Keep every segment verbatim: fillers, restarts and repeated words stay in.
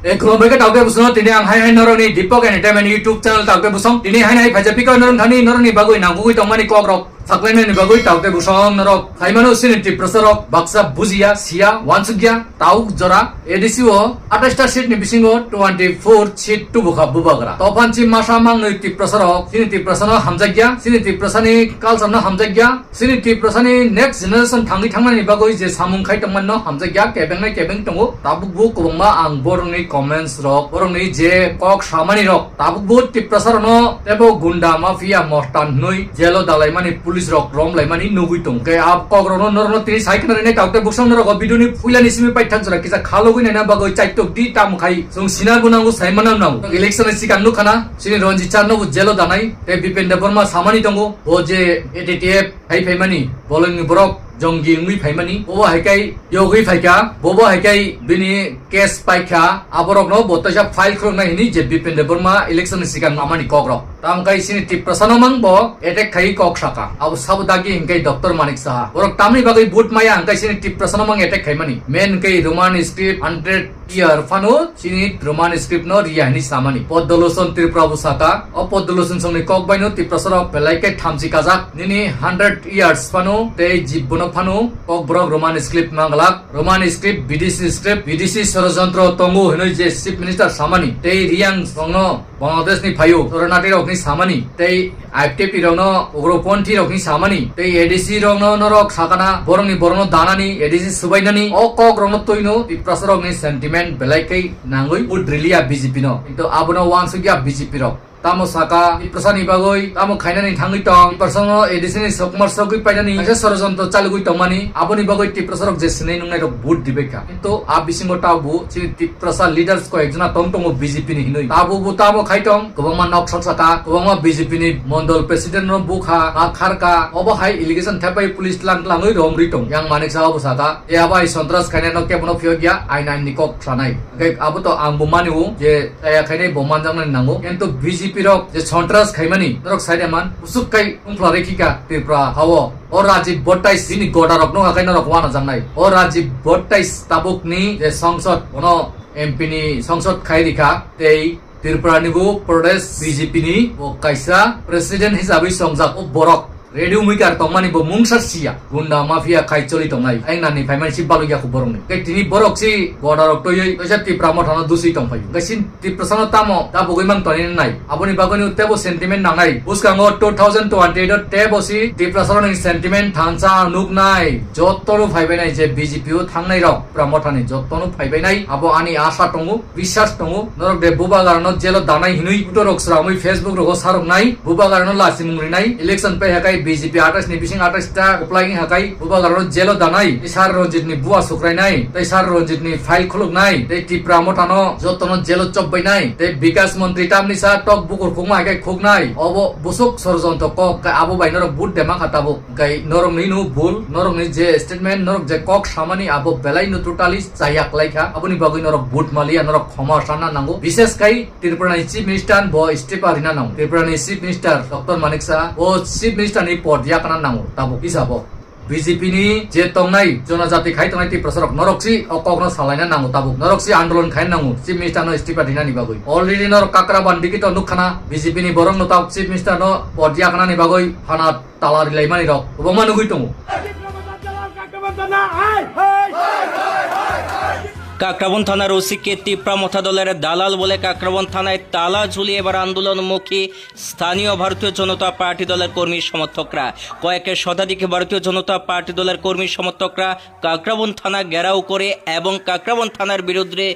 E khulumbai khe taote bwswng tini ang hai hai norokni Deepak Entertainment YouTube channel taote bwswng tini hai hai phaijak pika norok thani norokni bagwi nangkukwi tongmani kokrok saklainani bagwi taote bwswng norok saimano chini Tiprasa rok baksa bujiya siya wansukya tauk jora A D C o atais ta seat ni bisingo twenty four seat tubukha bubagra tophanchi masa mangnwi Tiprasa rok chini Tiprasa no hamjakya chini Tiprasa ni culture no hamjakya Chini Tiprasani next generation thangwi thangnani bagwi je samung khai tongmani no hamjakya kebengnai kebeng tongo. Tabukbo kwbangma ang borokni comments rok, borokni je kok samani rok, tabukbo Tiprasa rokno tebo gunda mafia mortan hinwi jelo dalaimani police rok romlaimani nugwi tong. Khe a kok rokno norokno tini sai khna rinai taukte bwswk norok o video ni puilani simi paithak jora kisa khalogwi naina bagwi chaitok di tamo khai chwng sinarbo nango saimanam nango. Election ni sikang nukhana chini Ranjit sir nobo jelo danai tei Bipen Debbarma samani tongo. Bo je A T T F hai phaimani, bolongni borok jonggi wngwi phaimani, bobo hai kai yogwi phaikha, bobo hai kai bini case paikha, aborokno bo teisa file khuluknai hini je Bipen Debbarma election ni sikang amani kokrok. Tamo kai chini Tiprasa no mang bo attack khai kok saka. Abo sabo dagi hingkai Doctor Manik Saha. Borok tamni bagwi vote maya hingkai chini Tiprasa no mang attack khaimani. Main hingkai Roman script hundred year phano chini Roman script no riya hini samani. Poddoloson Tripura bo saka, o Poddoloson songni kok baino Tiprasa rok belai khe thamchi kajak. Nini hundred years phano tei jibbono phano kok borok Roman script manglak. Roman script, B D C script, B D C sorojontro tongo hinoi je Chief Minister samani. Tei Riyang songno Bangladesh ni phaio, Shoronarthi rokni samani. Tei I P T P rokno ugroponthi rokni samani tei A D C rokno norok sakana borokni borokno danani A D C subainani o kok rokno twino Tiprasa rokni sentiment belai khe nangwi vote riliya B J P no, kintu abono wansukya B J P rok. Tamo saka Tiprasa ni bagwi tamo khainani thangwi tong, Tiprasa no A D C ni sokmar sogwi painani kaisa sorojontro chalugwi tongmani, aboni bagwi Tiprasa rok je sinai nungnai rok vote dibaikha. Kintu a bisingo tabuk chini Tiprasa leaders ko ekjona tong tongo B J P ni hinwi. Tabuk bo tamo khai tong, kwbangma nok sak saka, kwbangma B J P ni mondol president no bukha, ma kharka, obo hai allegation thepai police tlang tlangwi rom ri tong. Yang Manik Saha bo saka, e abo hai sontras khainai no kebono phiyok ya, ain ain ni kok sanai. Hingke abo to ang bo mani o je chaya khainai bo manjaknani nango. Kintu B J P rok je sontras khaimani, norok saide man, usuk kai wngphla rekhi ka Tripura hao. O Rajib Bhattai bini goda rok no hakai norok wana jaknai. O Rajib Bhattai tabuk ni je songsod, bono M P ni songsod khai rikha, tei Tripura ni bo Pradesh B J P ni bo kaisa president hisabai songjak o borok. Ready wngwi kar tongmani bo mungsa siya. Gunda mafia khai choli tongnai. Ayang nani phaimani si balukya khu borokni. Tei tini borok si goda rok toyoi, toisa Tipra mothano dusui tongphai. Tei sin Tiprasano tamo tabugwi mang toni nai. Aboni bagwino tebo sentiment nangnai. Bwskango two thousand twenty-eight o tebo si Tiprasaroni sentiment thansa nuknai. Jotono phaibainai je B J P o thangnai rok Tipra mothani jotono phaibainai. Abo ani asa tongo, biswas tongo. Norok de bubagarano jelo danai hinui photo rok sramwi Facebook rogo saroknai. Bubagarano lasimung rinai. Election pai hakai B J P atais ni bising atais ta apply hakai. Bubagarano jelo danai. Sir Ranjit ni bua sukrainai. Tei Sir Ranjit ni file khuluknai. Tei Tipra mothano jotono jelo chopbainai. Tei Bikas Montri tamni sa tok bukur khukma hai khe khuknai. Obo busuk sorojontro kok khe abo bai norok vote dema kha tabuk. Hingkai norokni no bul, norokni je statement, norok je kok samani abo belai no totally chayak lai kha. Aboni bagwi norok vote maliya, norok khoma sana nango. Bishes khai Tripura ni Chief Minister bo istifa rina nango. Tripura ni Chief Minister Doctor Manik Saha bo Chief Minister ni pod yakna nango tabuk hisabo. B J P ni je tongnai, jonojati khai tongnai Tiprasa rok, norok si o kok no salaina nango tabuk, norok si andolon khai nango, Chief Minister no istifa rinani bagwi. Already norok Kakraban digi to nukkhana, B J P ni borok no tabuk Chief Minister no pod yaknani bagwi phana tala rilaimani rok kwbangma nugwi tongo. Kakraban থানার ওসিকে তিপ্রা মথা দলের দালাল বলে কাকরাবন থানায় তালা ঝুলিয়ে এবার আন্দোলনমুখী স্থানীয় ভারতীয় জনতা পার্টি দলের কর্মী সমর্থকরা। কয়েক শতাধিক ভারতীয় জনতা পার্টি দলের কর্মী সমর্থকরা কাকরাবন থানা ঘেরাও করে এবং কাকরাবন থানার বিরুদ্ধে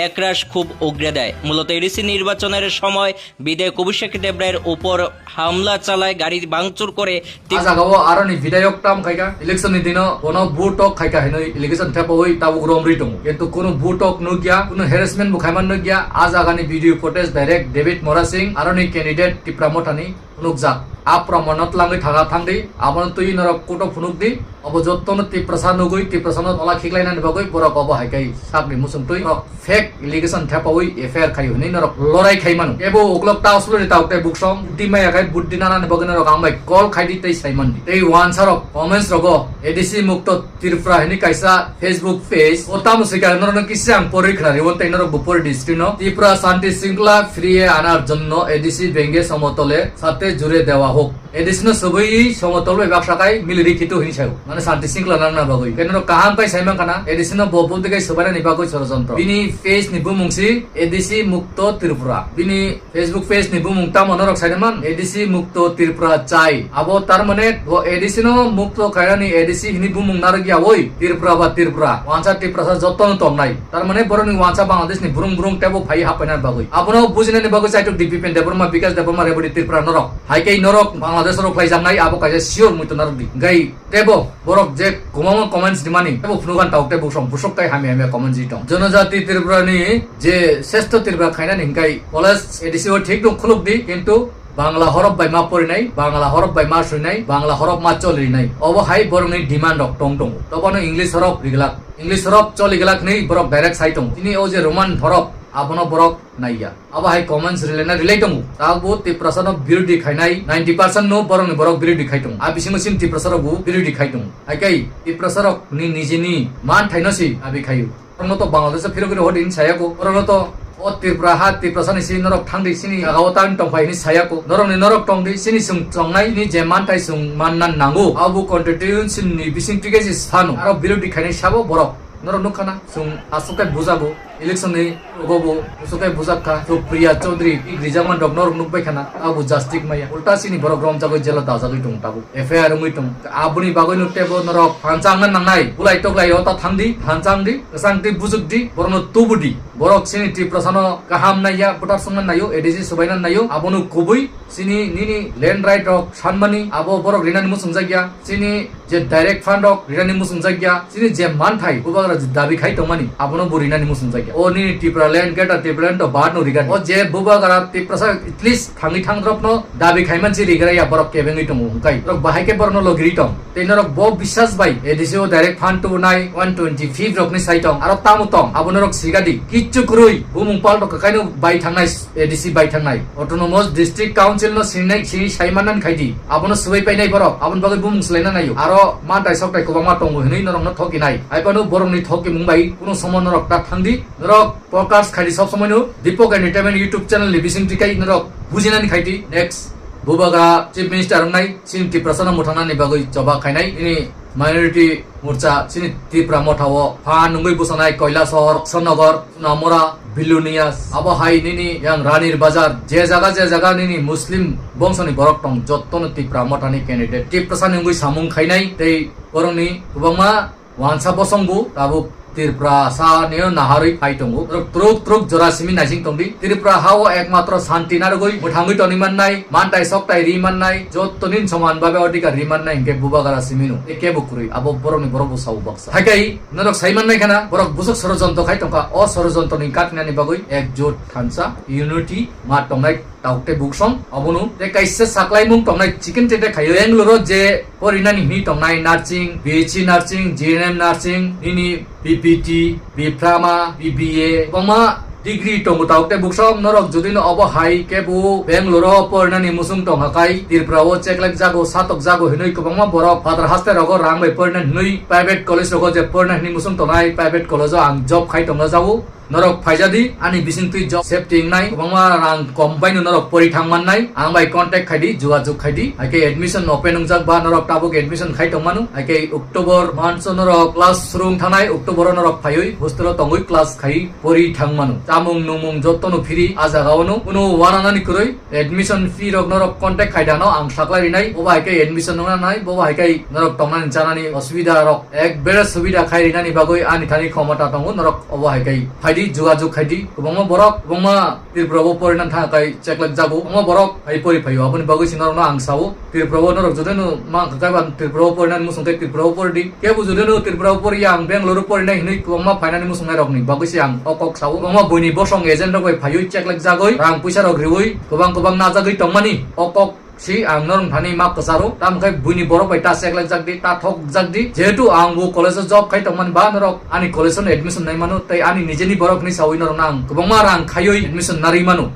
একরাশ ক্ষোভ উগরে দেয়। মূলত এডিসি নির্বাচনের সময় বিধায়ক অভিষেক দেবরায়ের উপর হামলা চালায়, গাড়ি ভাঙচুর করে। Ah jaga o aroni bidayok tam khaika, election ni dino bono vote tok khaika hinwi allegation thepawi tabuk romri tongo. Kintu kunu vote tok nukya, kunu harassment bo khaiman nukya. Ah jaga ni video footage direct David Mora Singh aroni candidate Tipra Mothani phunukjak. Ah proman no tlangwi thaga thangdi, abono twi norok court o phunukdi. Obo jottono Tiprasa nugwi, Tiprasano tola khiklainani bagwi borok obo hai khe sakni muchungtwi borok fake allegation thepaui F I R khaio hinwi norok lorai khai mano. Ebo uklok ta usluri tauk tei buksong buddhi maya khai buddhi nanani bagwi norok ang bai call khai di tei sai man di. Tei wansarok comments rogo A D C Mukto Tripura hinwi kaisa Facebook page, o tamo swikha norokno kisa ang porwi khna rwo tei norok bo pori di screen o. Tripura Shanti Shringkhala firiye anar jonno A D C benge somotole sate jure dewa hok. A D C no swbwi somotol bai baksa khai miliri khitu hinwi sayo. Mane Shanti Shringkhala nangna bagwi. Khe norok kaham khai sai mankha na, A D C no bo bumtwi khai swbainani bagwi sorojontro. Bini page ni bumung si A D C Mukto Tripura. Bini Facebook page ni bumung tamo norok saina man, A D C Mukto Tripura chai. Abo tar mane bo A D C no mukto khainani A D C hini bumung narwk ya oi, Tripura ba Tripura. Wansa Tiprasa jotto no tongnai. Tar mane borokni wansa Bangladesh ni burung burung tebo phai hapaina bagwi. Abono bujinani bagwi chaitok D P P Debbarma, Bikash Debbarma, Rebati Tripura norok. Hai khe norok Bangladesh oro khlaijaknai abo kaisa sure muitu narwk di. Gai tebo borok je kwbangma comments rimani, tebo phunukgan tabuk tei buksong busuk tei hamya hamya comments ri tong. Jonojati Tripura ni je sreshto Tripura khainani hinkai college A D C o thik dong khuluk di, kintu Bangla horop bai ma porinai, Bangla horop bai ma suinai, Bangla horop ma choli rinai. Obo hai borokni demand rok tong tongo. Tobono English horop riglak, English horop choli glak hinwi borok direct sai tongo. Chini o je Roman horop abono borok naiya. Abo hai comments rilai na rilai tongo. Tabuk Tiprasa no birodhi khainai ninety percent no borok ni borok birodhi khai tongo. A bisingo chini Tiprasa rok bo birodhi khai tongo. Hai kai Tiprasa rok ni nijini man thai no si abi khaio. Borok no to Bangladesh o phirok ni hodi hin saya ko. Borok no to o Tripura ha Tiprasa ni si norok thang di sini jaga o tang tong phai hinwi saya ko. Norok ni norok tong di sini sung tongnai ni je man thai sung man nan nango. Abo constitution ni bising tike si sano. Aro birodhi khainai sabo borok. Norok nukha na, chwng aswk khe bujago, election ni rogo bo aswk khe bujak kha, Supriya Chaudhary, ik rijakman rok norok nukbai khana, abo justice maya. Ulta chini borok romjagwi jela dajagwi tongo tabuk, F I R wngwi tongo. Aboni bagwi no tebo norok phansa wngna nangnai, bulai toklai o ta thang di, phansa wng di, kwchang twi bujak di, borokno tubu di. Borok chini Tiprasa no kaham naiya, bwtar songna naio, A D C swbaina naio, abono kubui chini nini land right rok sanmani, abo borok rinani muchungjak ya, chini je direct fund rok rinani muchungjak ya, chini je manthai bubagra je dabi khai tongmani, abono bo rinani muchungjak ya. O nini Tipraland, Greater Tipraland to bad no rigan. O je bubagra Tiprasa at least thangwi thangdrop no dabi khaiman si rigra ya borok kebengwi tongo hwnkhe. Borok bahai khe borok no logiri tong. Tei norok bo bisas bai A D C o direct fund tubunai one twenty fifth rok ni sai tong. Aro tamo tong, abo norok sigadi. Kichu kwrwi, bumung pal rok kaino bai thangnai, A D C bai thangnai. Autonomous District Council no sinai, sini saimanan khaidi. Abono swbai painai borok, aboni bagwi bumung swlaina naio. Aro mantai soktai kwbangma tongo hinwi norokno thokinai. Hai phano borokni thokimung bai kuno somo norok ta thangdi. Norok podcast khaidi sob somoino Deepak Entertainment YouTube channel ni bising tikai norok bujinani khaidi. Next bubagra Chief Minister wngnai, chini Tiprasa no mwthangnani bagwi choba khainai. Ini minority morcha chini Tipra Motha o phan wngwi bwsanai Kailasahar, Sonogor, Namora, Bilunias, abo hai nini yang Ranir Bazar, je jaga je jaga nini Muslim bongsoni borok tong, jottono Tipra Mothani candidate Tiprasani wngwi samung khainai tei borokni kwbangma wansa bosongbo tabuk Tiprasa nio naharwi phai tongo. Borok truk truk jora simi naising tongdi. Tripura ha o ekmatro santi narwgwi mwthangwi tongwi mannai, mantai soktai ri mannai, jottoni soman babe odhikar ri mannai hinkhe bubagra simi no. Tei kebo kwrwi, abo borokni borok bo sao baksa. Haikai norok sai mannai khana, borok bwswk sorojontro khai tongkha. O sorojontroni katinani bagwi ekjot thansa, unity, ma tongnai tauk tei buksong. Abono tei kaisa saklaimung tongnai chicken tete khaio. Bangalore o je porinani hini tongnai nursing, B H C nursing, G N M nursing, nini B P T, Diploma, B B A, kwbangma degree tongo tauk tei buksong. Norok jodi no obo hai kebo Bangalore o porinani muchung tongkha khai Tripura o cheklek jago, satok jago hinwi kwbangma borok phatar haste rogo rang bai porina hinwi private college rogo je porina hinwi muchung tongnai, private college o ang job khai tongna jago. Norok phaijadi, ani bisingtwi job safety wngnai, kwbangma rang kom baino norok pori thang mannai. Ang bai contact khaidi, jogajog khaidi. Haikhe admission open wngjak ba norok tabuk admission khai tongmano. Haikhe October month o norok class suru wng thangnai, October o norok phaiwi hostel o tongwi class khai pori thang mano. Chamung nungmung jottono free a jaga ono, kuno wananani kwrwi. Admission fee rok norok contact khai dano ang saklai rinai. Bobo haikhe admission wngna nai, bobo haikhe norok tongnani chanani osubida rok ekbere subida khai rinani bagwi ani thani khomota tongo. Norok obo haikhe phaidi, jogajog khaidi. Kwbangma borok, kwbangma Tripura o porina thangkha tei cheklek jago. Kwbangma borok hai pori phaio. Aboni bagwi se norokno ang sao, Tripura o norok jodino ma kha kaiba Tripura o porinani muchung tei Tripura o poridi. Kebo jodino Tripura o poriya ang Bangalore o porinai hinwi kwbangma phainani muchungnai rokni bagwi se ang o kok sao. Kwbangma buini bosong agent rok bai phaiwi cheklek jagwi, rang puisa rok riwi, kwbang kwbang najagwi tongmani o kok Si ang norok thani map kwcharo, tamo khe buini borok bai ta cheklak jak di, ta thok jak di. Jehetu ang bo college o job khai tongmani ba norok ani college o admission nai mano, tei ani nijeni borok ni sawi norok nang kwbangma rang khaiwi admission narwi mano.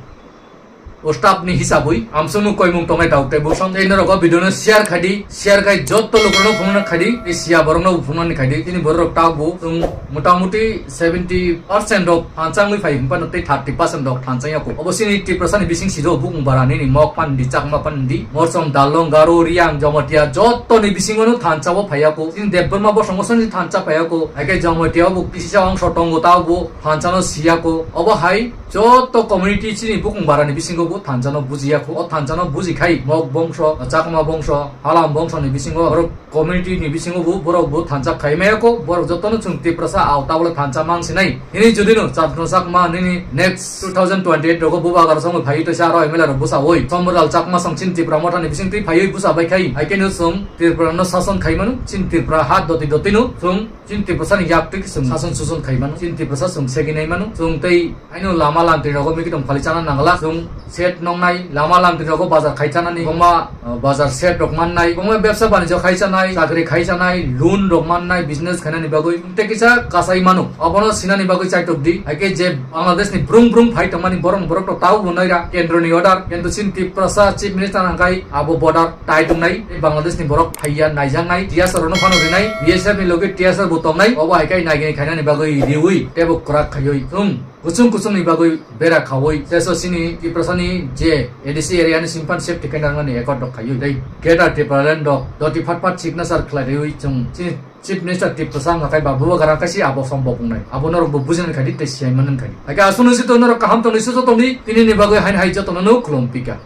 O staff ni hisabwi amsung no koimung tongnai tau tei bosong tei norok o video no share khai di, share khai jotto lukurok no phunukna khai di, tei siya borok no phunuknani khai di. Tini borok rok ta bo chwng motamuti seventy percent rok thansa wngwi phai, hwnphano tei thirty percent rok thansa ya kho. Obo chini Tiprasa ni bising siro bukung bara nini mok pan di, chakma pan di, morsom, dalong, garo, riang, jomotia, jotto ni bisingo no thansa bo phai ya kho. Chini Debbarma bosongo soni thansa phai ya kho. Haikhe jomotia bo kisisa ongso tongo, ta bo thansa no si ya kho. Obo hai jotto community chini bukung bara ni bisingo bo thansa no buji ya kho. O thansa no buji khai mok bongso, chakma bongso, halam bongso ni bisingo borok community ni bisingo bo borok bo thansa khai maya kho, borok jotono chwng Tiprasa aw tabole thansa mang sinai. Nini jodi no Chandra Chakma nini next two thousand twenty-eight rogo bubagra songwi phai tei sa aro M L A rok bwsa oi. Sombodal Chakma song chin Tipra motha ni bising twi phaiwi bwsa bai khai. Haikhe no chwng Tripura no sason khai mano, chin Tripura ha doti doti no chwng chin Tiprasa ni yak twi chwng sason suson khai mano, chin Tiprasa chwng segwi nai mano. Chwng tei Aino lama lamtri rogo mikitong phali chana nangla. Chwng set nongnai, lama lamtri rogo bazar khai chanani, bongma, uh, bazar set rok mannai, bongma bebsa banijyo khai chanai, chakri khai chanai, loan rok mannai, business khainani bagwi tei kisa kasai mano. Obono sinani bagwi chaitok di. Haikhe je Bangladesh ni brung brung phai tongmani borok borok rok tau bo naira kendro ni order. Kintu chin Tiprasa Chief Minister hangkai abo border tai tongnai. Tei Bangladesh ni borok phaiya naijaknai, T S R no phano rinai, B S F ni loge T S R bo tongnai. Obo haikhe naigini khainani bagwi riwi tebo kwrak khaiwi. Chwng Kuchung kuchung ni bagwi bera khawi, teso chini Tiprasa ni je A D C area ni simphan safety khe nangnani accord rok khaiwi tei Greater Tipraland rok doti phat phat signature khlai rwi chwng chini Chief Minister Tiprasa wngkha khe ba bubagra kaisa abo sombok wngnai. Abo norok bo bujinani khaidi tei siyai manani khaidi. Haikhe aswk no si to norok kaham tongni sujo tongdi, tini ni bagwi hain hai jotono no khulum pika.